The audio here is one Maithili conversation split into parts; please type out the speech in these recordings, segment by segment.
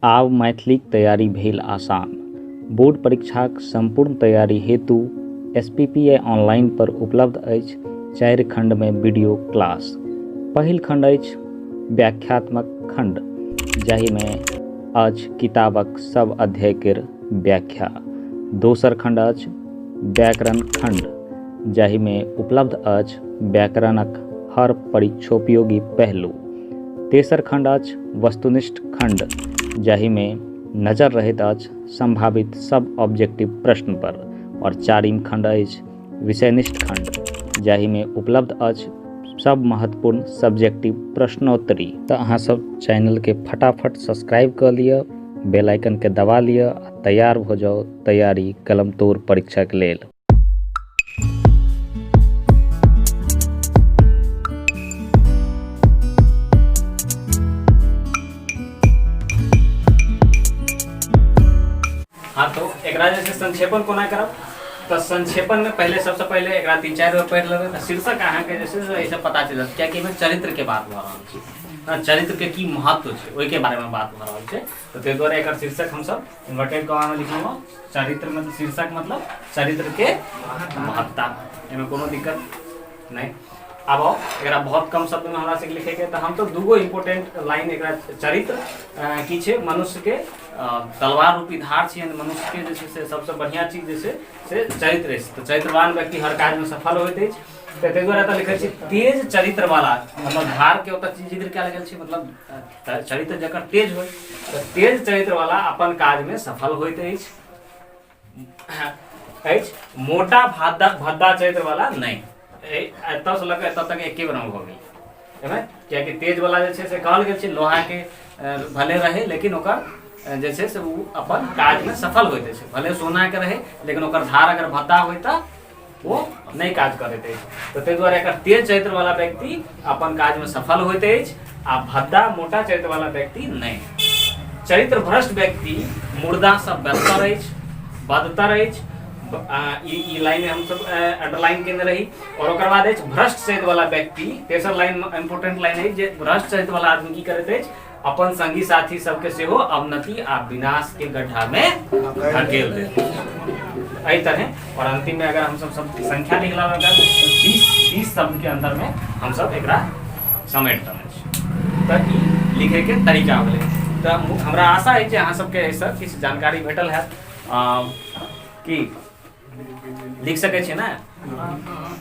आब मैथिलीक तैयारी भेल आसान। बोर्ड परीक्षाक सम्पूर्ण तैयारी हेतु एसपीपीआई ऑनलाइन पर उपलब्ध अछि चारि खंडमे वीडियो क्लास। पहिल खंड अछि व्याख्यात्मक खंड, जाहिमे अछि किताबक सब अध्याय केर व्याख्या। दोसर खंड अछि व्याकरण खंड, जाहिमे उपलब्ध अछि व्याकरणक हर परीक्षोपयोगी पहलू। तेसर खंड अछि वस्तुनिष्ठ खंड, जाहिमे नजर रहैत अछि संभावित सब ऑब्जेक्टिव प्रश्न पर। और चारिम खंड अछि विषयनिष्ठ खंड, जाहिमे उपलब्ध अछि सब महत्वपूर्ण सब्जेक्टिव प्रश्नोत्तरी। तऽ अहाँ सब चैनलके फटाफट सब्सक्राइब कऽ लिअ, बेल आइकनके दबा लिअ आ तैयार भऽ जाउ तैयारी कलमतोड़ परीक्षाके लेल। हाँ, तो एकरा जे छै संक्षेपण कोना करब, तऽ संक्षेपण में पहले सबसे पहले एकरा तीन चारि बेर पढ़ि लेबै तऽ शीर्षक अहाँके जे छै से एहिसँ पता चलि जायत, कियाकि एहिमे चरित्र के बात भऽ रहल छै। हँ, चरित्र के की महत्व छै ओहिके बारेमे बात भऽ रहल छै, तऽ ताहि दुआरे एकर शीर्षक हमसब इन्वर्टेड कॉमा में लिखलहुँ चरित्र, मतलब शीर्षक मतलब चरित्र के महत्ता, एहिमे कोनो दिक्कत नहि। आब आउ एकरा बहुत कम शब्द में हमरा सबके लिखे के, तऽ हम तो दूगो इम्पोर्टेंट लाइन एकरा चरित्र की छै मनुष्य के तलवार रूपी धार छै, मनुष्य के जे छै से सबसे बढ़िया चीज जे छै से चरित्र अछि। तऽ चरित्रवान व्यक्ति हर काज में सफल होइत अछि, तऽ ताहि दुआरे एतऽ लिखै छी तेज चरित्र वाला, मतलब धार के ओतऽ जिक्र कयल गेल छै, मतलब चरित्र जकर तेज होइ, तऽ तेज चरित्र वाला अपन काज में सफल होइत अछि। अछि मोटा भद्दा भद्दा चरित्र वाला नहि, एतऽ से लऽ कऽ एतऽ तक एके बेर भऽ गेल एहिमे, कियाकि तेज वाला जे छै से कहल गेल छै लोहा के भले रहे लेकिन ओकर जे छै से ओ अपन काजमे सफल होइत अछि, भले सोना के रहे लेकिन ओकर धार अगर भद्दा होइ तऽ ओ नहि काज करैत अछि। तऽ ताहि दुआरे एकर तेज चरित्र वाला व्यक्ति अपन काजमे सफल होइत अछि आ भद्दा मोटा चरित्र वाला व्यक्ति नहि। चरित्र भ्रष्ट व्यक्ति मुर्दासँ बदतर अछि, बदतर अछि। ई लाइन हमसब अंडरलाइन केने रही। और ओकर बाद अछि भ्रष्ट चरित्र वाला व्यक्ति, तेसर लाइन इम्पोर्टेंट लाइन अछि जे भ्रष्ट चरित्र वाला आदमी की करैत अछि, अपन संगी साथी सबके सेहो अवनति आ विनाश के गड्ढा में धकेल देत एहि तरह। और अंतिम में अगर हम सब सब संख्या लिखला तो 20 शब्द के अंदर में हम सब एकरा समेट देने छी। तऽ ई लिखे के तरीका भेलै। तऽ हमरा आशा अछि जे अहाँ सबके एहिसँ किछु जानकारी भेटल हैत कि लिख सकै छियै ने।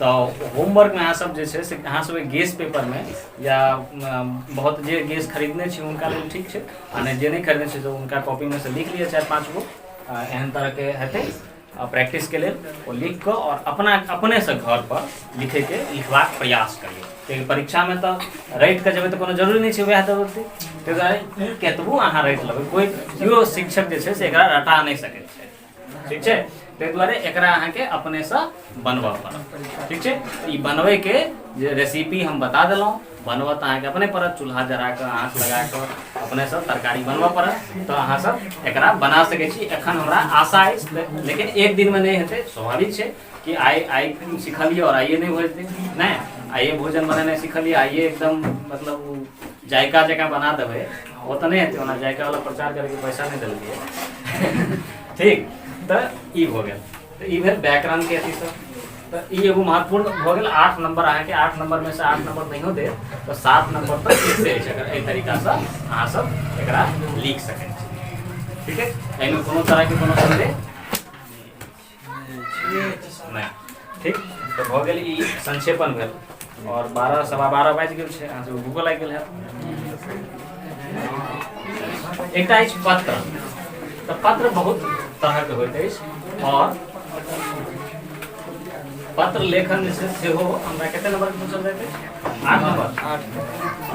तऽ होमवर्कमे अहाँ सब जे छै से अहाँ सबके गेस पेपरमे या बहुत जे गेस खरीदने छी हुनका लेल ठीक छै, आ नहि जे नहि खरीदने छै तऽ हुनका कॉपीमे से लिख लिअ 4-5 गो एहन तरहके हेतै प्रैक्टिसके लेल, ओ लिख कऽ आओर अपना अपनेसँ घर पर लिखैके लिखबाक प्रयास करियौ। कियाकि परीक्षामे तऽ रटि कऽ जेबै तऽ कोनो जरूरी नहि छै वएह देबै, ताहि दुआरे ई कतबो अहाँ रटि लेबै कोइ केओ शिक्षक जे छै से एकरा रटा नहि सकैत छै, ठीक छै। ताहि दुआरे एकरा अहाँके अपनेसँ बनबऽ पड़त, ठीक छै। ई बनबैके जे रेसिपी हम बता देलहुँ, बनबऽ तऽ अहाँके अपने पड़त, चूल्हा जरा कऽ आँच लगा कऽ अपनेसँ तरकारी बनबऽ पड़त, तऽ अहाँ सब एकरा बना सकै छी। एखन हमरा आशा अछि, लेकिन एक दिनमे नहि हेतै, स्वाभाविक छै कि आइ आइ सिखलियै आओर आइए नहि भऽ जेतै, नहि आइए भोजन बनेनाइ सिखलियै आइए एकदम मतलब जायका जकाँ बना देबै ओ तऽ नहि हेतै, ओना जायकावला प्रचार करैके पैसा नहि देलकै, ठीक। तऽ ई भऽ गेल, तऽ ई भेल व्याकरणके अथी सब। तऽ ई एगो महत्वपूर्ण भऽ गेल। 8 नंबर अहाँके 8 नंबर में से 8 नंबर नहियो देत तऽ 7 नंबर तक फिक्स अछि अगर एहि तरीकासँ अहाँ सब एकरा लिख सकै छी, ठीक है। एहिमे कोनो तरहके कोनो संदेह नहि, ठीक। तऽ भऽ गेल ई संक्षेपण भेल। और 12 12:15 बाजि गेल छै, अहाँ सबके भूखो लागि गेल हैत। एकटा अछि पत्र, तऽ पत्र बहुत तरहके होइत अछि और पत्र लेखन जे छै सेहो हमरा कते नंबर के पूछल जाइत अछि? 8 नंबर,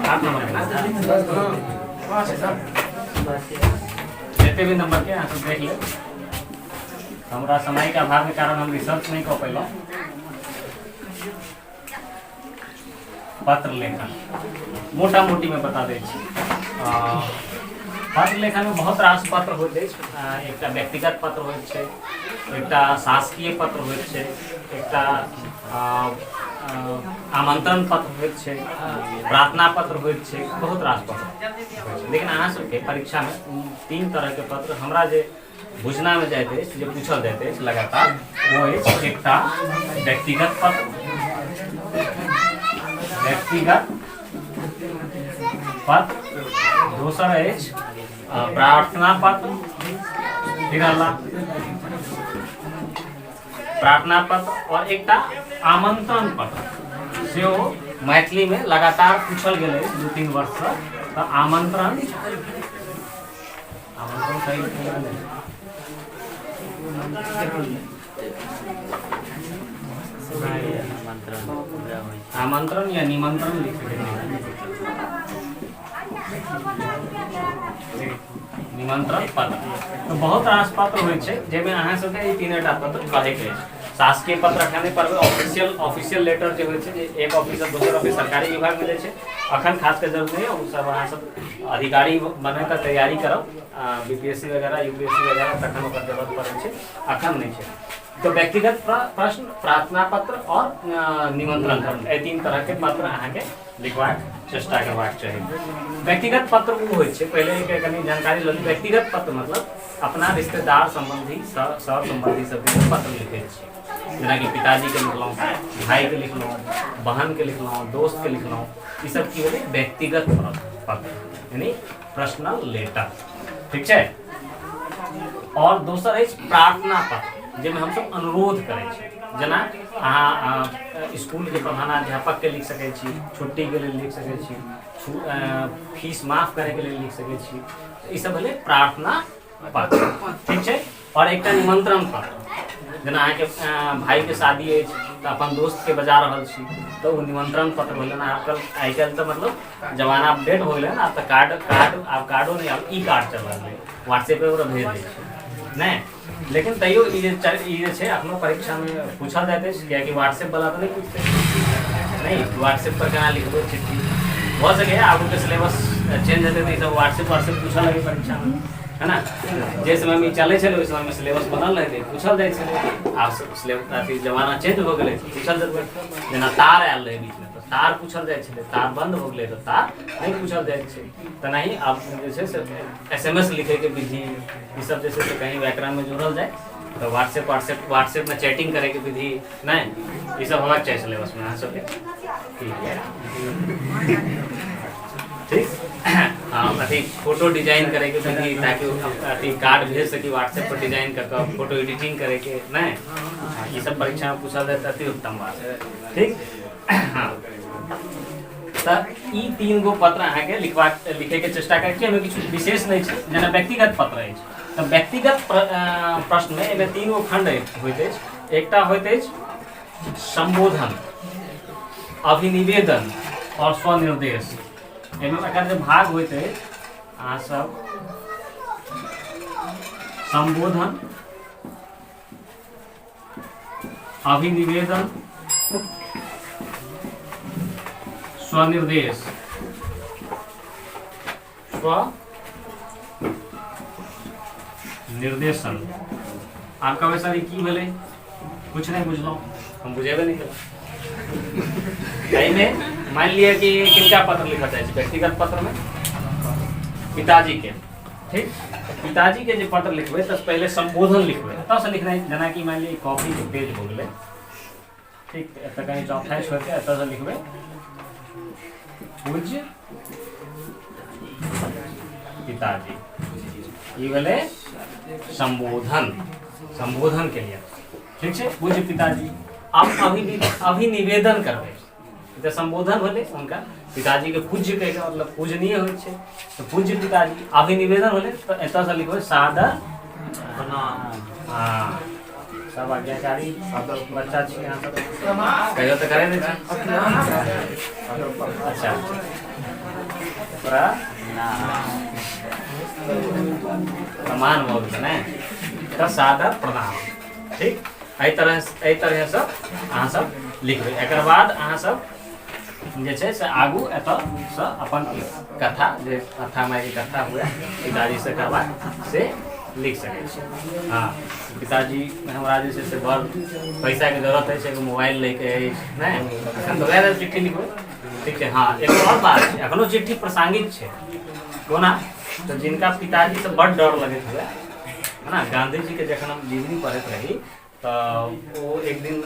8 नंबर के ना? जते भी नंबर के अहाँ सब देख लेब। हमरा समय के अभाव के कारण हम रिसर्च नहीं कऽ पेलहुँ। पत्र लेखन मोटा मोटी में बता दै छी। पत्र लेखन में बहुत रास पत्र होइत अछि। एकटा व्यक्तिगत पत्र होइत छै, एकटा शासकीय पत्र होइत छै, एकटा आमंत्रण पत्र होइत छै, प्रार्थना पत्र होइत छै, बहुत रास पत्र होइ छै। लेकिन अहाँ सबके परीक्षामे तीन तरहके पत्र हमरा जे बुझनामे जाइत अछि, जे पूछल जाइत अछि लगातार, ओ अछि एकटा व्यक्तिगत पत्र, व्यक्तिगत पत्र, दोसर अछि प्रार्थना पत्र, फिर अल्लाह प्रार्थना पत्र, और एकटा आमंत्रण पत्र सेहो मैथिलीमे लगातार पूछल गेल अछि 2-3 वर्षसँ। तऽ आमंत्रण, आमंत्रण सही आमंत्रण या निमंत्रण लिख सकै छी, निमंत्रण पत्र। तऽ बहुत रास पत्र होइ छै जाहिमे अहाँ सबके ई तीनेटा पत्र कहैके अछि। शासकीय पत्र अखन नहि पढ़बै, ऑफिशियल ऑफिशियल लेटर जे होइ छै, जे एक ऑफिस से दोसर ऑफिस सरकारी विभागमे जाइ छै, अखन खास के जरूरत नहि है। ओ सब अहाँ सब अधिकारी बनैके तैयारी करब, बीपीएससी वगैरह, यूपीएससी वगैरह, तखन ओकर जरूरत पड़ै छै, अखन नहि छै। तो व्यक्तिगत प्रश्न, प्रार्थना पत्र और निमंत्रण पत्र, एहि तीन तरहके पत्र अहाँके लिखबाक चेष्टा करबाक चाही। व्यक्तिगत पत्र ओ होइ छै, पहिले के कनि जानकारी लऽ ली। व्यक्तिगत पत्र मतलब अपना रिश्तेदार सम्बन्धी, सर सम्बन्धी सबके पत्र लिखै छी, जेनाकि पिताजीके लिखलहुँ, भाइके लिखलहुँ, बहनके लिखलहुँ, दोस्तके लिखलहुँ, ई सब की भेलै व्यक्तिगत पत्र, यानी पर्सनल लेटर, ठीक छै। और दोसर अछि प्रार्थना पत्र, जाहिमे हमसब अनुरोध करै छी, जेना अहाँ स्कूलके प्रधानाध्यापकके लिख सकै छी, छुट्टीके लेल लिख सकै छी, फीस माफ करैके लेल लिख सकै छी, ई सब भेलै प्रार्थना पत्र, ठीक छै। और एकटा निमंत्रण पत्र, जेना अहाँके भाईके शादी अछि तऽ अपन दोस्तके बजा रहल छी, तऽ ओ निमंत्रण पत्र भेलै ने। आजकल आइ काल्हि तऽ मतलब जमाना अपडेट हो गेलै ने, आब तऽ कार्ड कार्ड आब कार्डो नहि, आब ई कार्ड चल रहलै, व्हाट्सएपे ओकरा भेज दै छै नहि। लेकिन तैयो ई जे ई जे छै अखनो परीक्षामे पूछल जाइत अछि, कियाकि व्हाट्सएप वाला तऽ नहि पूछतै नहि, व्हाट्सएप पर केना लिखबै चिट्ठी। भऽ सकैए आगूके सिलेबस चेंज हेतै तऽ ई सब व्हाट्सएप व्हाट्सएप पूछऽ लगै परीक्षामे, है ना। जे समयमे ई चलै छलै ओहि समयमे सिलेबस बनल रहै, पूछल जाइ छलै। आब सिलेबस अथी जमाना चेंज हो गेलै, पूछल जेतै। जेना तार आयल रहै बीचमे तऽ तार पूछल जाइ छलै, तार बंद हो गेलै तऽ तार नहि पूछल जाइ छै। तेनाही आब जे छै से एसएमएस लिखैके विधि, ई सब जे छै से कहीं व्याकरणमे जोड़ल जाय तऽ व्हाट्सएप व्हाट्सएप व्हाट्सएपमे चैटिंग करैके विधि नहि, ई सब होबाक चाही सिलेबसमे अहाँ सबके। ठीक ठीक, हाँ, अथी फोटो डिजाइन करैके विधि, ताकि अथी कार्ड भेज सकी व्हाट्सएप पर डिजाइन कऽ कऽ, फोटो एडिटिंग करैके नहि, हाँ, ई सब परीक्षामे पूछल जाय तऽ अति उत्तम बात। ठीक, हाँ, तऽ ई तीन गो पत्र अहाँके लिखबाक लिखैके चेष्टा करै छी। एहिमे किछु विशेष नहि छै। जेना व्यक्तिगत पत्र अछि तऽ व्यक्तिगत प्रश्नमे एहिमे तीन गो खंड होइत अछि। एकटा होइत अछि सम्बोधन, अभिनिवेदन और स्वनिर्देश। एहिमे एकर जे भाग होइत अछि अहाँ सब सम्बोधन, अभिनिवेदन, स्वनिर्देश, स्व निर्देशन। आब कहबै सर ई की भेलै, कुछ नहि बुझलहुँ, हम बुझेबे नहि केलहुँ। एहिमे मानि लिअ कि किनका पत्र लिखऽ चाहै छी व्यक्तिगत पत्रमे? पिताजीके। ठीक, पिताजीके जे पत्र लिखबै तऽ पहिले सम्बोधन लिखबै, एतऽसँ लिखनाइ, जेनाकि मानि लिअ कॉपीके पेज हो गेलै, ठीक, एतऽ कहीं चौथाई छोड़िके एतऽसँ लिखबै पूज्य पिताजी, ई भेलै सम्बोधन, सम्बोधन के लिए, ठीक छै, पूज्य पिताजी। आब अभी अभिनिवेदन करबै तऽ सम्बोधन भेलै हुनका पिताजीके पूज्य कहिके, मतलब पूजनीय होइ छै तऽ पूज्य पिताजी। अभिनिवेदन भेलै तऽ एतऽसँ लिखबै सादर प्रणाम। सब आज्ञाकारी बच्चा छी अहाँ सब, कहियो तऽ करै नहि छी। अच्छा, प्रमाण भऽ गेलै ने, तऽ सादर प्रणाम। ठीक, एहि तरह एहि तरहसँ अहाँ सब लिखबै। एकर बाद अहाँ सब जे छै से आगू एतऽसँ अपन कथा, जे कथा मायके कथा हुए पिताजीसँ करबाक, से लिख सकै छी। हँ, पिताजी हमरा जे छै से बड़ पैसाके जरूरत अछि, एगो मोबाइल लैके अछि। नहि, एखन तऽ वएह चिट्ठी लिखबै, ठीक छै। हँ, एगो आओर बात छै, एखनो चिट्ठी प्रासंगिक छै। कोना तऽ जिनका पिताजीसँ बड्ड डर लगैत हुए, है ना? गाँधीजीके जखन हम जीवनी पढ़ैत रही तऽ ओ एक दिन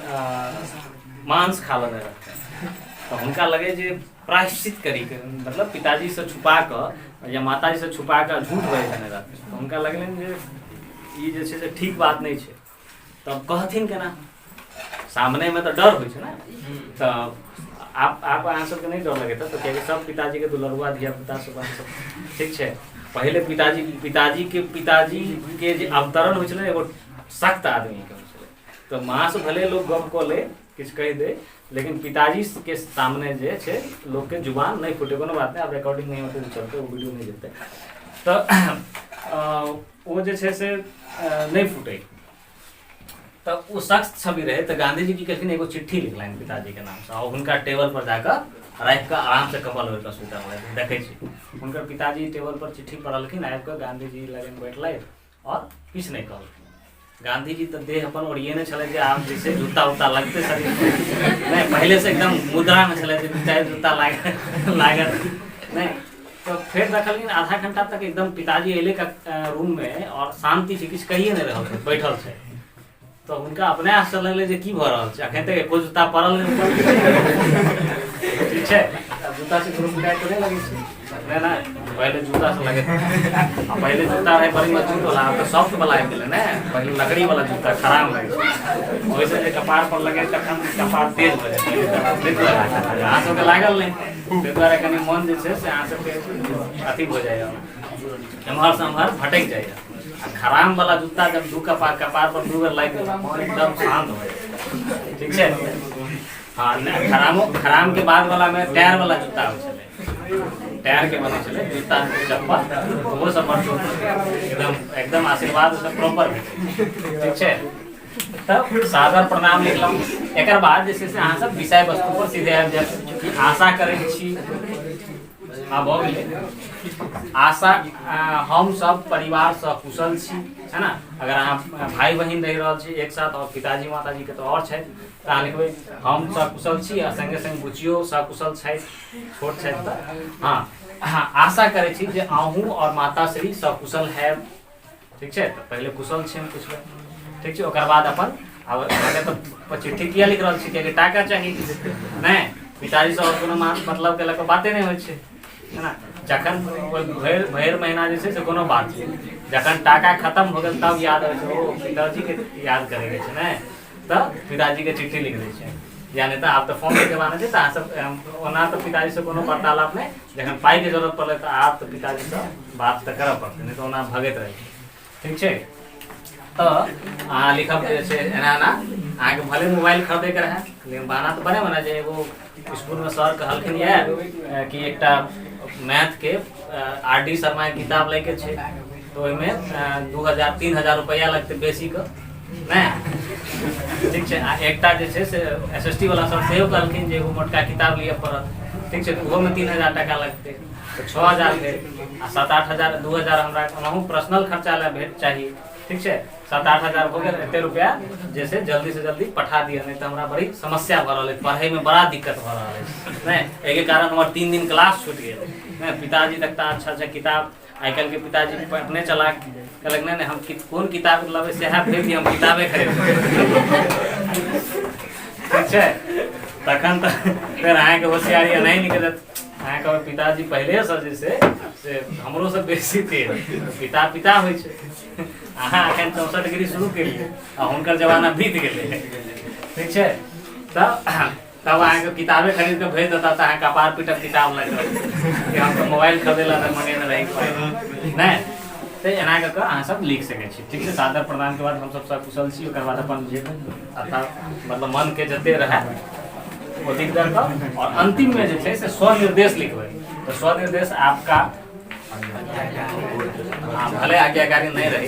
मांस खा लेने रहथिन, तऽ हुनका लगै जे प्रायश्चित करी, मतलब पिताजीसँ छुपा कऽ या माताजीसँ छुपा कऽ झूठ बाजि देने रहथिन। तऽ हुनका लगलनि जे ई जे छै से ठीक बात नहि छै। तब कहथिन केना सामनेमे? तऽ डर होइ छै ने। तऽ आब अहाँ सबके नहि डर लगैत? तऽ कियाकि सब पिताजीके दुलरुआ धिया पुता सब अहाँ सब, ठीक छै। पहिले पिताजी, पिताजीके पिताजीके जे अवतरण होइ छलै, एगो सख्त आदमीके होइ छलै। तऽ माँसँ भले लोक गप कऽ लै, किछु कहि दे, लेकिन पिताजी के सामने जे छै लोकके जुबान नहि फूटे। कोनो बात नहि, आब रिकॉर्डिंग नहि होतै तऽ चलतै, ओ वीडियो नहि जेतै। तऽ ओ जे छै से नहि फूटे, तऽ ओ सख्त छवि रहै। तऽ गांधीजी की केलखिन? एगो चिट्ठी लिखलनि पिताजीके नामसँ आ हुनका टेबल पर जाकऽ राखि कऽ आरामसँ कम्बल ओढ़ि कऽ सुति रहलथि। देखै छी, हुनकर पिताजी टेबल पर चिट्ठी पढ़लखिन, आबि कऽ गांधीजी लगन बैठलथि आओर किछु नहि कहलखिन। गांधीजी तऽ देह अपन ओरियेने छलै जे आब जे छै जूता उता लगतै शरीर नहि, पहिले से एकदम मुद्रामे छलै जे चाहे जूता लागत नहि। तऽ फेर देखलखिन आधा घंटा तक एकदम पिताजी अयलै रूममे आओर शान्ति छै, किछु कहिए नहि रहल छै, बैठल छै। तऽ हुनका अपने आश्चर्य लगलै जे की भऽ रहल छै, अखन तक एको जूता पड़ल नहि ऊपर। ठीक छै, आब जूता से कोनो पिटाइ तऽ नहि लगै छै? नहि नहि, पहिले जूता से लगैत। आ पहिले जूता रहै बड़ी मजबूत वाला, आब तऽ सॉफ्ट वाला आबि गेलै ने। पहिले लकड़ी वाला जूता खराब लगै छै, ओहिसँ जे कपार पर लगे तखन कपार तेज भऽ जाइ छै। ताहि दुआरे अहाँ सबके लागल नहि, ताहि दुआरे कनि मन जे छै से अहाँ सबके अथी भऽ जाइए, एम्हर से एम्हर भटकि जाइए। आ खराम वाला जूता जब दू कपार कपार पर दू बेर लागि गेल, मन एकदम शांत हो जाइ। ठीक छै। हँ, नहि, खरामो खराम के बाद वाला में टायर वाला जूता होइ छलै, टायर के बनै छलै जूता चप्पल, ओहो सब बड़ एकदम एकदम आशीर्वाद सब प्रॉपर भेटै। ठीक छै, तब सादर प्रणाम लिखलहुँ। एकर बाद जे छै से अहाँ सब विषय वस्तु पर सीधे आबि जायब कि आशा करै छी। आब भऽ गेलै आशा, हम सब परिवारसँ कुशल छी, है ना? अगर अहाँ भाई बहिन रहि रहल छी एक साथ आओर पिताजी माताजीके तऽ आओर छथि, तऽ अहाँ लिखबै हम सकुशल छी आ सङ्गे सङ्ग बुचियो सकुशल छथि, छोट छथि। तऽ हँ हँ, आशा करै छी जे अहूँ आओर माताश्री सकुशल हैब। ठीक छै, तऽ पहिले कुशल क्षेम पुछबै। ठीक छै, ओकर बाद अपन आब अहाँके तऽ चिट्ठी किया लिख रहल छी? कियाकि टाका चाही। नहि, पिताजी से आओर कोनो मतलब के लऽ कऽ बाते नहि होइ छै, है ना? जखन ओहि भरि भरि महीना जे छै से कोनो बात नहि, जखन टाका खतम हो गेल तब याद अबै छै, ओ पिताजीके याद करैके छै। नहि तऽ पिताजीके चिट्ठी लिख दै छै, या नहि तऽ आब तऽ फोनके जमाना छै, तऽ अहाँ सब ओना तऽ पिताजीसँ कोनो वार्तालाप नहि, जखन पाइके जरूरत पड़लै तऽ आब तऽ पिताजीसँ बात तऽ करऽ पड़तै, नहि तऽ ओना भगैत रहै छै। ठीक छै, तऽ अहाँ लिखब जे छै एना एना, अहाँके भले मोबाइल खरीदैके रहए, लेकिन बहाना तऽ बने बना जे एगो इसकुलमे सर कहलखिन यऽ कि एकटा मैथके आर डी शर्माके किताब लैके छै, तऽ ओहिमे 2000 3000 रुपैआ लगतै बेसीके नहि। ठीक छै, आ एकटा जे छै से एस एस टी वाला सर सेहो कहलखिन जे एगो मोटका किताब लिअ पड़त। ठीक छै, तऽ ओहोमे 3000 टाका लगतै, तऽ 6000 भेल आ 7-8 हजार, 2000 हमरा ओनाहु पर्सनल खर्चा लए भेट चाही। ठीक छै, 7-8 हजार हो गेल। एते रुपया जे छै जल्दी से जल्दी पठा दिअ, नहि तऽ हमरा बड़ी समस्या भऽ रहल अछि, पढ़ैमे बड़ा दिक्कत भऽ रहल अछि। नहि, एहिके कारण हमर 3 दिन क्लास छूटि गेल। नहि, पिताजी तक तऽ अच्छा अच्छा किताब, आइ काल्हिके पिताजी अपने चला कहलक, नहि नहि, हम कोन किताब लेबै सएह भेज दिअ, हम किताबे खरीदबै। ठीक छै, तखन तऽ फेर अहाँके होशियारी एनाही निकलत। अहाँके पिताजी पहिलेसँ जे छै से हमरोसँ बेसी तेज। पिता पिता होइ छै। अहाँ एखन 64 गिरी शुरू केलियै आ हुनकर जमाना बीत गेलै। ठीक छै, तऽ तब अहाँके किताबे खरीद कऽ भेज देता तऽ अहाँ कपार पीटब किताब लऽ कऽ कि हम तऽ मोबाइल खरीदै लए तऽ मंगेने रही पाइ। नहि तऽ एना कऽ कऽ अहाँ सब लिख सकै छी। ठीक छै, सादर प्रणामके बाद हमसब सकुशल छी, ओकर बाद अपन जे अर्थात मतलब मनके जते रहए ओ लिख दर कऽ और अंतिम में जे छै से स्वनिर्देश लिखबै। तऽ स्वनिर्देश आपका, हाँ, भले आज्ञाकारी नहि रही,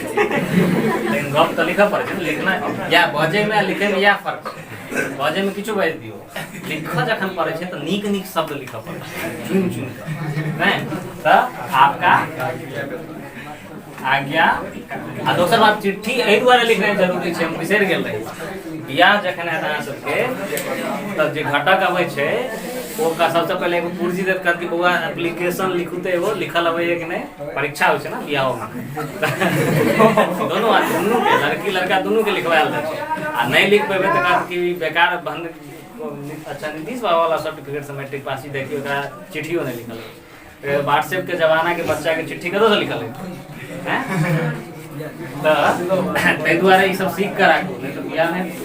लेकिन गप तऽ लिखऽ पड़ै छै ने। लिखना या बजैमे आ लिखैमे इएह फर्क छै। बजैमे किछो बाजि दियौ, लिखऽ जखन पड़ै छै तऽ नीक नीक शब्द लिखऽ पड़ै छै चुनि चुनि कऽ। नहि तऽ आपका आज्ञा। आ दोसर बात, चिट्ठी एहि दुआरे लिखनाइ जरूरी छै, हम बिसरि गेल रही। बियाह जखन हैत अहाँ सबके तऽ जे घटक अबै छै ओ सबसँ पहिले एगो पुर्जी देत, कहत कि बौआ एप्लीकेशन लिखू। तऽ एगो लिखल अबैए कि नहि, परीक्षा होइ छै ने बियाहोमे। दोनो आदमी, दुनूके, लड़की लड़का दुनूके लिखवायल जाइ छै। आ नहि लिख पेबै तऽ कहत कि बेकार भंग। अच्छा, नीतीश बाबा वाला सर्टिफिकेट से मैट्रिक पास ही देखियो, ओकरा चिट्ठियो नहि लिखल होइ। व्हाट्सएप के जमाना के बच्चा के चिट्ठी कतऽ से लिखल है? हैं? तऽ ताहि दुआरे ई सब सीख कऽ राखू, नहि तऽ बियाह नहि हेतै।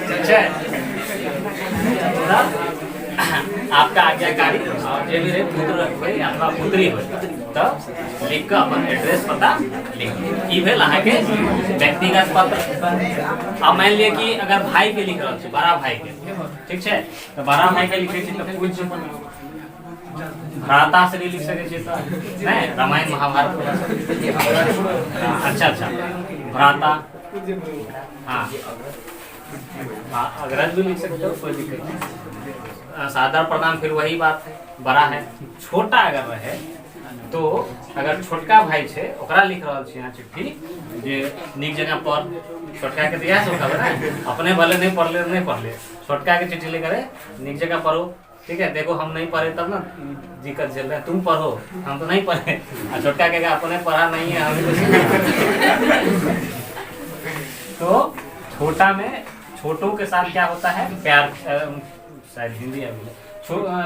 ठीक छै? तऽ आपका आज्ञाकारी और जे भी रहे, पुत्र होय अथवा पुत्री होय, तऽ लिख कऽ अपन एड्रेस पता लिख दियौ। ई भेल अहाँके व्यक्तिगत पत्र। आ मानि लिअ कि अगर भाई के लिख रहल छी, बड़ा भाई के, ठीक छै? तऽ बड़ा भाई के लिखै छी तऽ पूज्य भ्राताश्री लिख सकै छी। तऽ नहि, रामायण महाभारत वाला सब। अच्छा अच्छा, भ्राता, हाँ हाँ, अग्रज भी लिख सकते हो, कोई दिक्कत नहीं। सादर प्रणाम, फिर वही बात है, बड़ा है। छोटा अगर रहे तो, अगर छोटका भाई छै ओकरा लिख रहल छी अहाँ चिट्ठी जे नीक जगह पढ़। छोटका के तऽ इएह सब कहबै ने, अपने भले नहीं पढ़ले नहीं पढ़ले, छोटका के चिट्ठी लिख करे नीक जगह पढ़ो। ठीक है, देखो हम नहीं पढ़े तब ना दिक्कत झेल रहे हैं, तुम पढ़ो, हम तो नहीं पढ़े। आ छोटका के अपने पढ़ा नहीं है, हम कुछ। तो छोटा में, छोटों के साथ क्या होता है? प्यार, शायद हिंदी आबि गेलै।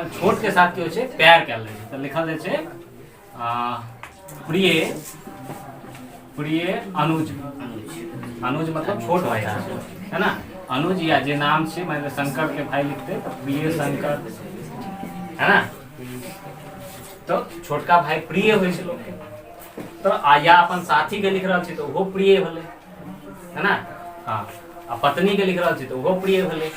छोट के साथ की होइ छै? प्यार कयल जाइ छै। तऽ लिखल जाइ छै प्रिय, प्रिय अनुज। अनुज मतलब छोट भाई है ना, अनुज या जे नाम छै, मानि लिअ शंकर के भाई लिखते तऽ प्रिय शंकर, है ना? तऽ छोटका भाई प्रिय होइ छै लोकके। तऽ आ या अपन साथी के लिख रहल छी तऽ ओहो प्रिय भेलै, है ना? हाँ, आ पत्नी के लिख रहल छी तऽ ओहो प्रिय भेलै।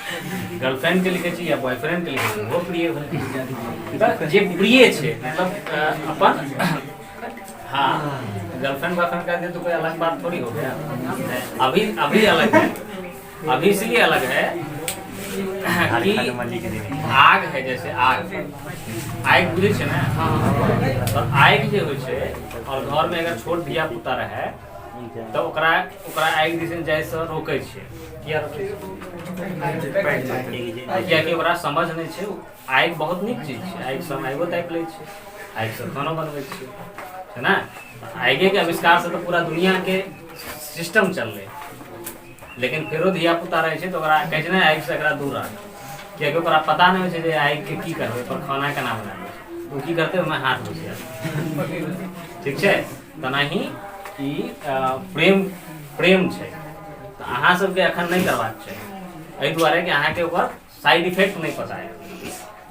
गर्लफ्रेंड के लिखै छी या बॉयफ्रेंड के लिखै छी, ओहो प्रिय भेलै। तऽ जे प्रिय छै, मतलब अपन, हाँ, गर्लफ्रेंड बॉयफ्रेंड का तो कोई अलग बात थोड़ी हो गया। अभी अभी अलग है, अभी इसलिए अलग है कि आग है, जैसे आग, आगि बुझै छै ने? तऽ आगि जे होइ छै और घरमे अगर छोट धिया पुता रहै तऽ ओकरा ओकरा आगि दिसन जाइसँ रोकै छियै। किया रोकै छियै? कियाकि ओकरा समझ नहि छै। आगि बहुत नीक चीज छै। आगिसँ हम आगिओ तापि लै छियै, आगिसँ खानो बनबै छियै, छै ने? आगिएके आविष्कारसँ तऽ पूरा दुनिआके सिस्टम चललै। लेकिन फेरो धिया पुता रहै छै तऽ ओकरा कहै छै ने, आगिसँ एकरा दूर राख। कियाकि ओकरा पता नहि होइ छै जे आगिके की करबै, ओकर खाना केना बनेबै। ओ की करतै? ओहिमे हाथ घुसिया। ठीक छै? तेनाही ई प्रेम, प्रेम छै तऽ अहाँ सबके एखन नहि करबाक छै, एहि दुआरे कि अहाँके ओकर साइड इफेक्ट नहि पता है,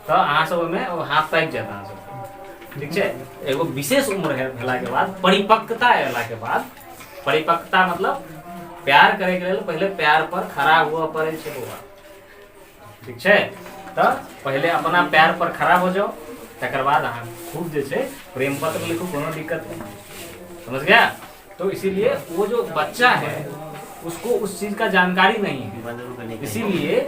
तऽ अहाँ सब ओहिमे ओ हाथ पाकि जायत अहाँ सबके। ठीक छै? एगो विशेष उम्र है भेलाके बाद, परिपक्वता अयलाके बाद। परिपक्वता मतलब प्यार करैके लेल पहिले प्यार पर खड़ा हुअ पड़ै छै बौआ। ठीक छै? तऽ पहिले अपना पैर पर खड़ा हो जाओ, तकर बाद अहाँ खूब जे छै प्रेम पत्र लिखू, कोनो दिक्कत नहीं। समझ गया? तो इसीलिए वो जो बच्चा है उसको उस चीज का जानकारी नहीं है, इसीलिए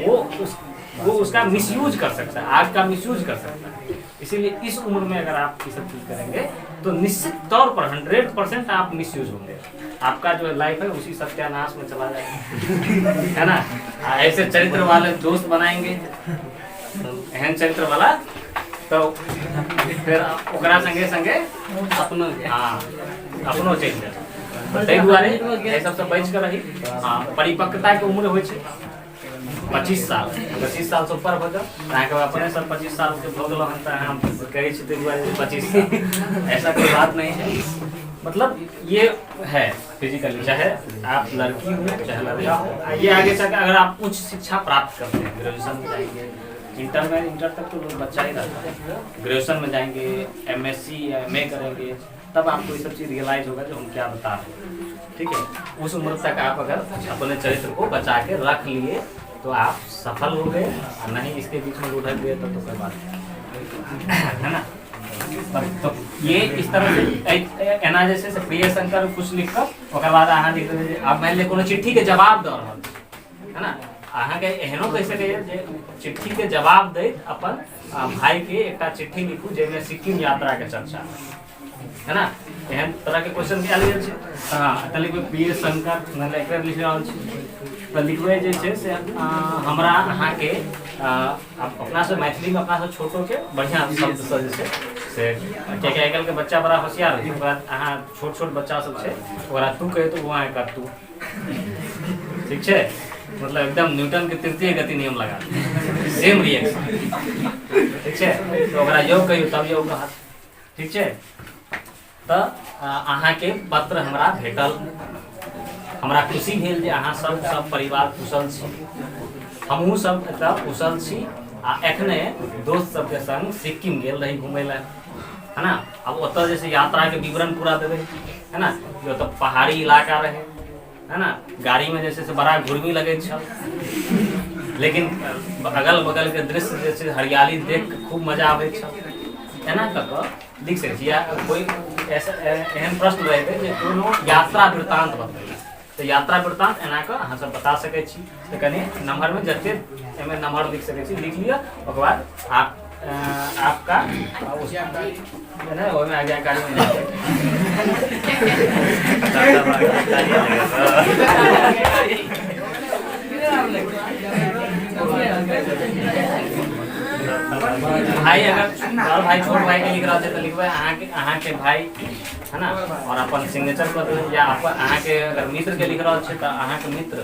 वो उसका मिसयूज कर सकता है, आग का मिसयूज कर सकता है। इसीलिए इस उम्र में अगर आप ये सब चीज करेंगे तो निश्चित तौर पर 100% आप मिसयूज होंगे। आपका जो लाइफ है उसी सत्यानाश में चला जाएगा, है ना? ऐसे चरित्र वाले दोस्त बनाएंगे, एहन चरित्र वाला, तो फिर ओकरा संगे संगे अपनो। हाँ, अपनो चलि जायत। ताहि दुआरे एहि सबसँ बचि कऽ रही। हाँ, परिपक्वताके उम्र होइ छै 25 साल। 25 सालसँ ऊपर भऽ जाउ अहाँके। अपने सब 25 सालके भऽ गेलहुँ हन तऽ अहाँ कहै छी ताहि दुआरे 25 साल, ऐसा कोई बात नहीं है। मतलब ये है फिजिकली, चाहे आप लड़की हो चाहे लड़का हो, ये आगे जाकर अगर आप उच्च शिक्षा प्राप्त करते हैं, ग्रेजुएशन में जाएंगे, इंटर में, इंटर तक तो लोग बच्चा ही रहता है, ग्रेजुएशन में जाएंगे, एमएससी या एमए करेंगे, तब आपको ये सब चीज़ रियलाइज होगा जो हम क्या बता रहे हैं। ठीक है? उस उम्र तक आप अगर अपने चरित्र को बचा के रख लिए तो आप सफल हो गए और नहीं इसके बीच में लुढ़क गए तब तो कोई बात नहीं है ना। पर तो ये इस तरह से एना जे छै से प्रिय शंकर कुछ लिख कऽ ओकर बाद अहाँ लिख देबै जे आब मानि लिअ कोनो चिट्ठीके जवाब दऽ रहल छी, है ना? अहाँके एहनो कहि सकैए जे चिट्ठीके जवाब दैत अपन भाइके एकटा चिट्ठी लिखू जाहिमे सिक्किम यात्राके चर्चा है ना। एहन तरहके क्वेश्चन भी आयल गेल छै। हँ, एतऽ लिखबै प्रिय शंकर, मतलब एकरे लिख रहल छी तऽ लिखबै जे छै से हमरा अहाँके अपनासँ मैथिलीमे अपनासँ छोटोके बढ़िआँ शब्दसँ जे छै से, कियाकि आइ काल्हिके बच्चा बड़ा होशियार होइ छै। ओकरा अहाँ छोट छोट बच्चा सब छै, ओकरा तू कहै तऽ ओ अहाँके कहत तू, ठीक छै? मतलब एकदम न्यूटन के तृतीय गति नियम लगा सेम रिएक्शन, ठीक छै? तऽ ओकरा यौ कहियौ तब यौ कहत, ठीक छै? तऽ अहाँके पत्र हमरा भेटल, हमरा खुशी भेल जे अहाँ सब सब परिवार कुशल छी, हमहूँ सब एतऽ कुशल छी आ एखने दोस्त सबके संग सिक्किम गेल रही घुमै लए, है ना। आब ओतऽ जे छै यात्राके विवरण पूरा देबै, है ना, जे ओतऽ पहाड़ी इलाका रहै, है ना, गाड़ीमे जे छै से बड़ा घुर्मी लगैत छल, लेकिन अगल बगलके दृश्य जे छै हरियाली देख कऽ खूब मजा आबैत छल। एना कऽ कऽ लिख सकै छी। या कोइ ऐसा एहन प्रश्न रहतै जे कोनो यात्रा वृत्तान्त बतबै, तऽ यात्रा वृत्तान्त एना कऽ अहाँ सब बता सकै छी। तऽ कनि नम्हरमे जते एहिमे नम्हर लिख सकै छी लिख लिअ। ओकर बाद आप आपका नहि, ओहिमे आज्ञाकारी नहि। भाई अगर बड़ भाई छोट भाई के लिख रहल छै तऽ लिखबै अहाँके भाई, है ना, और अपन सिग्नेचर कऽ देबै। या अपन अहाँके अगर मित्र के लिख रहल छै तऽ अहाँके मित्र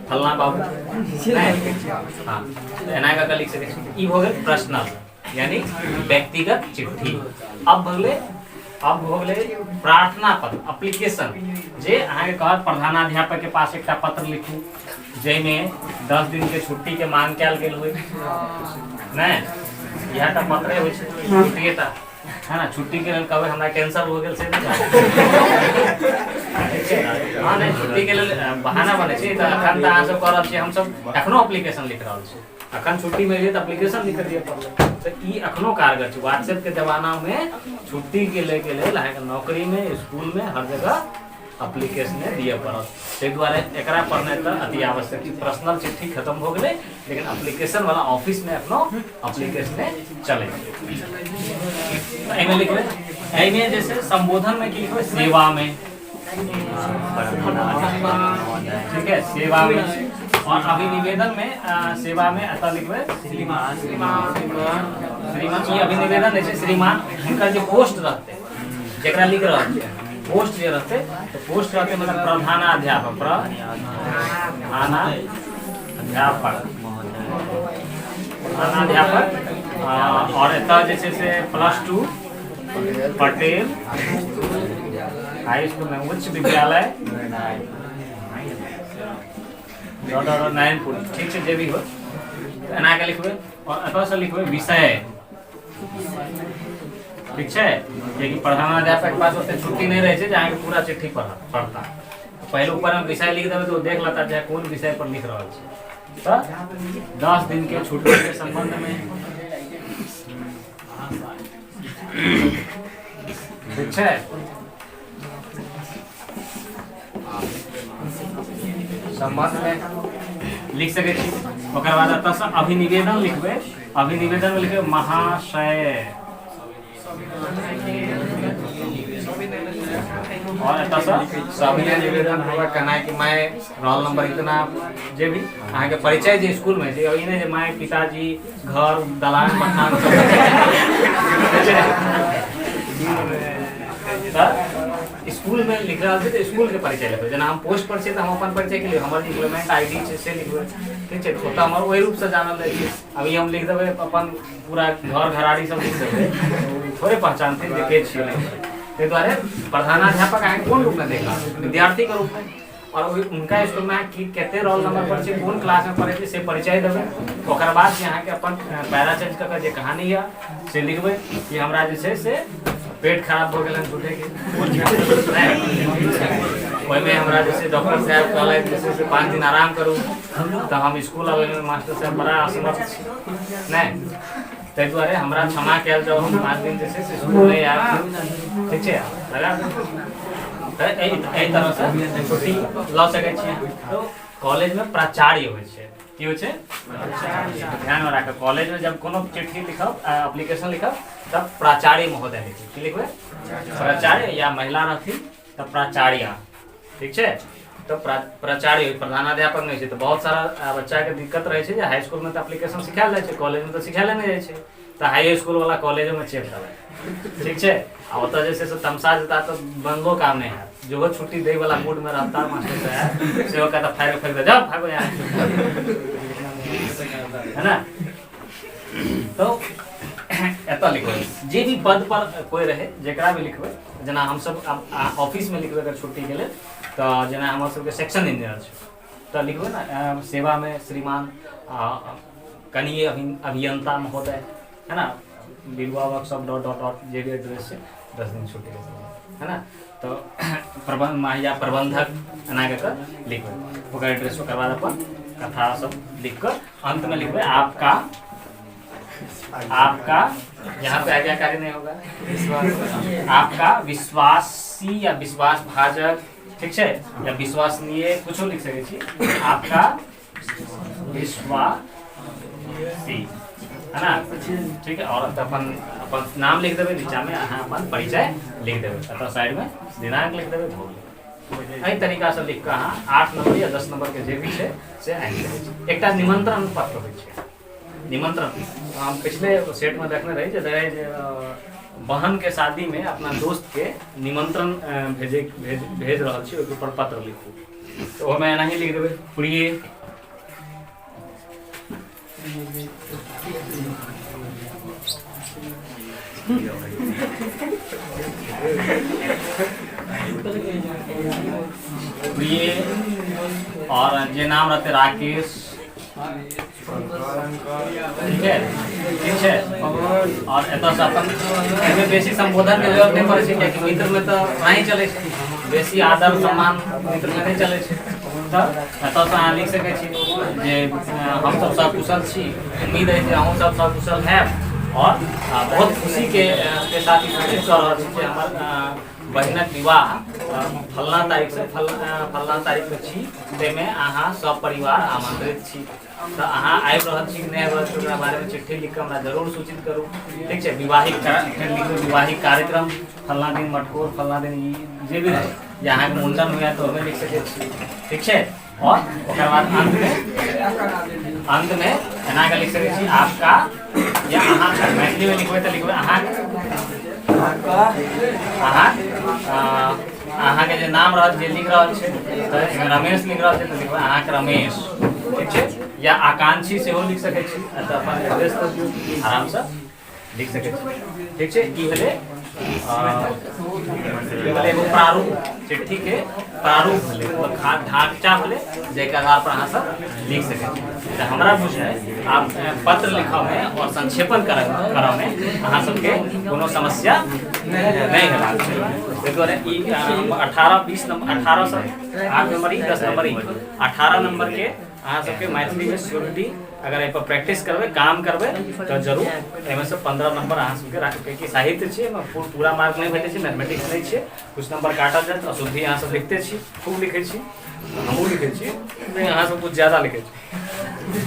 फलना बाबू नहि, हाँ, तऽ एना कऽ के लिख सकै छी। ई भऽ गेल पर्सनल यानी व्यक्तिगत चिट्ठी। अब भऽ गेलै प्रार्थना पत्र, अप्लीकेशन, जे अहाँके कहत प्रधानाध्यापक के पास एकटा पत्र लिखू जाहिमे 10 दिन के छुट्टी के मांग कयल गेल होइ। नहि, इएह टा पत्रे होइ छै छुट्टिए टा, है ना। छुट्टी के लेल कहबै हमरा कैंसर हो गेल से नहि, ठीक छै? हँ, नहि, छुट्टी के लेल बहाना बनै छै। तऽ अखन तऽ अहाँ सब कऽ रहल छियै, हमसब एखनो अप्लीकेशन लिख रहल छी। अखन छुट्टी मिल तऽ अप्लीकेशन लिख दिअ पड़लै, तऽ ई एखनो कारगर छै। व्हाट्सएप के जमाना मे छुट्टी के ले के लेल अहाँके नौकरी मे, स्कूल मे, हर जगह अप्लीकेशने दिअ पड़त। ताहि दुआरे एकरा पढ़नाइ तऽ अति आवश्यक छै। पर्सनल चिट्ठी खत्म भऽ गेलै, लेकिन अप्लीकेशन वाला ऑफिस मे एखनो अप्लीकेशने चलै छै। तऽ एहिमे लिखबै, एहिमे जे छै संबोधन मे की लिखबै? सेवा मे, ठीक है, सेवा में। और अभिनिवेदन में सेवा में एतऽ लिखबै श्रीमान, श्रीमान। ई अभिनिवेदन जे छै श्रीमान, हुनकर जे पोस्ट रहतै, जेकरा लिख रहल छै, पोस्ट जे रहतै, तऽ पोस्ट रहतै मतलब प्रधानाध्यापक, प्रधानाध्यापक, प्रधानाध्यापक। और एतऽ जे छै से +2 पटेल हाई स्कूल में उच्च विद्यालय डॉट डॉट नारायणपुर, ठीक छै, जे भी हो, तऽ एना के लिखबै। और एतऽसँ लिखबै विषय, ठीक छै? कियाकि प्रधानाध्यापक के पास ओते छुट्टी नहि रहै छै जे अहाँके पूरा चिट्ठी पढ़ता। पहिले ऊपरमे विषय लिख देबै तऽ ओ देख लेता जे कोन विषय पर लिख रहल छै। तऽ 10 दिन के छुट्टी के संबंध में, ठीक छै, संबंध में लिख सकै छी। ओकर बाद एतऽसँ अभिनिवेदन लिखबै। अभिनिवेदन में लिखबै महाशय और एतऽसँ सविनय निवेदन पूर्वक कहना है कि मैं रोल नंबर इतना, जे भी अहाँके परिचय जे स्कूलमे जे ई नहि जे माय, पिताजी, घर, दलान, मकान सब तऽ स्कूलमे लिख रहल छै, तऽ स्कूलके परिचय लिखबै। जेना हम पोस्ट पर छियै तऽ हम अपन परिचय के लिखबै, हमर इम्प्लॉयमेंट I D छै से लिखबै, ठीक छै? ओतऽ हमर ओहि रूपसँ जानल जाइ छै। अभी हम लिख देबै अपन पूरा घर घराड़ी सब लिख देबै, तऽ थोड़े पहचानतै जे के छियै। ताहि दुआरे प्रधानाध्यापक अहाँके कोन रूपमे देख रहल छै? विद्यार्थीके रूपमे। और ओहि हुनका स्कूलमे अहाँ की कते रोल नंबर पर छै, कोन क्लासमे पढ़ै छै, से परिचय देबै। ओकर बाद जे अहाँके अपन पैरा चेंज कऽ कऽ जे कहानी यऽ से लिखबै कि हमरा जे छै से पेट खराब भऽ गेल हन झूठेके, ओहिमे हमरा जे छै डॉक्टर साहेब कहलथि जे छै से 5 दिन आराम करू, तऽ हम स्कूल आबैमे मास्टर साहेब बड़ा असमर्थ छी, नहि, ताहि दुआरे हमरा क्षमा कयल जाउ, हम 5 दिन जे छै से स्कूल नहि आयब, ठीक छै? लगा तऽ एहि एहि तरहसँ छुट्टी लऽ सकै छियै। तऽ कॉलेजमे प्राचार्य होइ छै। की होइ छै? ध्यानमे राखब, कॉलेजमे जब कोनो चिट्ठी लिखब, एप्लीकेशन लिखब, तब प्राचार्य महोदय लिखब। की लिखबै? प्राचार्य, या महिला रहथिन तऽ प्राचार्या। ठीक छै? तऽ प्राचार्य, प्रधानाध्यापक नहि छै। तऽ बहुत सारा बच्चाके दिक्कत रहै छै जे हाई स्कूलमे तऽ एप्लीकेशन सिखायल जाइ छै, कॉलेजमे तऽ सिखायले नहि जाइ छै, तऽ हाई स्कूल वाला कॉलेजोमे चेप देबै। ठीक छै? आ ओतऽ जे छै से तमसा जेता तऽ बनलो काम नहि हैत। जेहो छुट्टी दै वाला मूडमे रहता मास्टर साहब, सेहो कहता फाड़ि फाड़ि कऽ जाओ, भागो यहाँ, है ना? तो एतऽ लिखबै जे भी पद पर कोइ रहै, जेकरा भी लिखबै। जेना हमसब आब ऑफिसमे लिखबै अगर छुट्टीके लेल, तऽ जेना हमर सबके सेक्शन इंजीनियर छै, तऽ लिखबै ने सेवामे श्रीमान कनीय अभियंता महोदय, है ना, बिरुआ वर्कशॉप डॉट डॉट डॉट जे भी एड्रेस छै, 10 दिन छुट्टी, है ना? तऽ प्रबंध माहिया प्रबंधक एना कऽ कऽ लिखबै ओकर एड्रेस। ओकर बाद अपन कथा सब लिख कऽ अंत में लिखबै आपका, आपका यहाँ पे आज्ञाकारी नहीं होगा, आपका विश्वासी या विश्वास भाजक, ठीक छै, या विश्वसनीय, कुछो लिख सकै छी। आपका विश्वासी, है ना? ठीक है। और अपन अपन नाम लिख देबै नीचामे, अहाँ अपन परिचय लिख देबै, अतः साइडमे दिनांक लिख देबै, भऽ गेलै। एहि तरीकासँ लिख कऽ अहाँ 8 नंबर या 10 नंबरके जे भी छै से आनि सकै छी। एकटा निमंत्रण पत्र होइ छै। निमंत्रण हम पिछले सेटमे देखने रही जे रहै जे बहनके शादीमे अपना दोस्तके निमंत्रण भेजै भेज भेज रहल छी, ओहिके ऊपर पत्र लिखू। तऽ ओहिमे एनाही लिख देबै, प्रिय प्रिय और जे नाम रहते राकेश, ठीक है, ठीक छै। और एतऽसँ अपन एहिमे बेसी सम्बोधनके जरूरत नहि पड़ै छै, कियाकि मित्रमे तऽ नहि चलै छै बेसी आदर सम्मान, मित्रमे नहि चलै छै। तऽ एतऽसँ अहाँ लिख सकै छी जे हमसब सकुशल छी, उम्मीद अछि जे अहूँ सब सकुशल हैब और बहुत खुशीके के साथ ई सूचित कऽ रहल छी जे हमर बहिनक विवाह फलना तारीखसँ फलना तारीखके छी, ताहिमे अहाँ सब परिवार आमंत्रित छी। तऽ अहाँ आबि रहल छी कि नहि आबि रहल छी, ओकरा बारेमे चिट्ठी लिख कऽ हमरा जरूर सूचित करू। ठीक छै? विवाहिक, फेर लिखबै विवाहिक कार्यक्रम फलना दिन मटकोर, फलना दिन ई जे भी रहै, जे अहाँके मुण्डन हुए तऽ ओहिमे लिख सकै छी। ठीक छै? और ओकर बाद अन्तमे अन्तमे एना कऽ लिख सकै छी आपका या अहाँ। मैथिलीमे लिखबै तऽ लिखबै अहाँ अहाँ अहाँके जे नाम रहल, जे लिख रहल छै, तऽ रमेश लिख रहल छै तऽ लिखबै अहाँके रमेश। ठीक छै? या आकांक्षी सेहो लिख सकै छी। एतऽ अपन एड्रेस दऽ दियौ, आरामसँ लिख सकै छी। ठीक छै? ई भेलै, ई भेलै एगो प्रारूप, चिट्ठीके प्रारूप भेलै, ढाँचा भेलै, जाहिके आधार पर अहाँ सब लिख सकै छी। तऽ हमरा बुझनाइ आब पत्र लिखऽमे आओर संक्षेपण करऽमे अहाँ सबके कोनो समस्या नहि हेबाक चाही। ताहि दुआरे ई 18 20 नंबर, 18 सँ 8 नंबर ई, 10 नंबर ई, 18 नंबरके अहाँ सबके मैथिलीमे श्योरिटी, अगर एहिपर प्रैक्टिस करबै, काम करबै, तऽ जरूर एहिमे से 15 नंबर अहाँ सबके राख, कियाकि साहित्य छियै, एहिमे पूरा मार्क नहि भेटै छै, मैथमेटिक्स नहि छियै, कुछ नंबर काटल जायत। अशुद्धि अहाँ सब लिखते छी, खूब लिखै छी, हमहूँ लिखै छी, लेकिन अहाँ सब कुछ ज्यादा लिखै छी,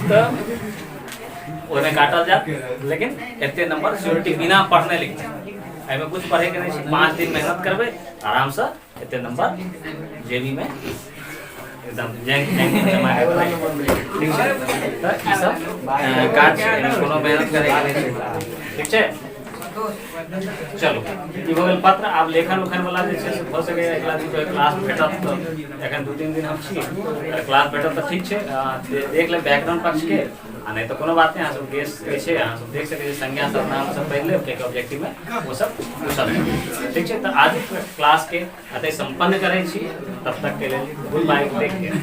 तऽ ओहिमे काटल जायत। लेकिन एते नंबर श्योरिटी, बिना पढ़ने लिखने, एहिमे कुछ पढ़ैके नहि छै। 5 दिन मेहनत करबै, आरामसँ एते नंबर जेबीमे एकदम जैंक जैंक जमा हेतै। ठीक छै? तऽ ई सब काज छै, एहिमे कोनो मेहनत करैके नहि छै। ठीक छै? चलू, ई भऽ गेल पत्र। आब लेखन उखन वाला जे छै से भऽ सकैए अगिला दिन कोइ क्लास भेटत। तऽ एखन 2-3 दिन हम छी, अगर क्लास भेटत तऽ ठीक छै, देख लेब व्याकरण पक्षके, आ नहि तऽ कोनो बात नहि। अहाँ सब गेस छै, अहाँ सब देख सकै छी, संज्ञा सर्वनाम सब पढ़ि लेब, कियाकि ऑब्जेक्टिवमे ओ सब पूछल जायत। ठीक छै? तऽ आज क्लासके एतै सम्पन्न करै छी। तब तकके लेल गुड बाय, टेक केयर।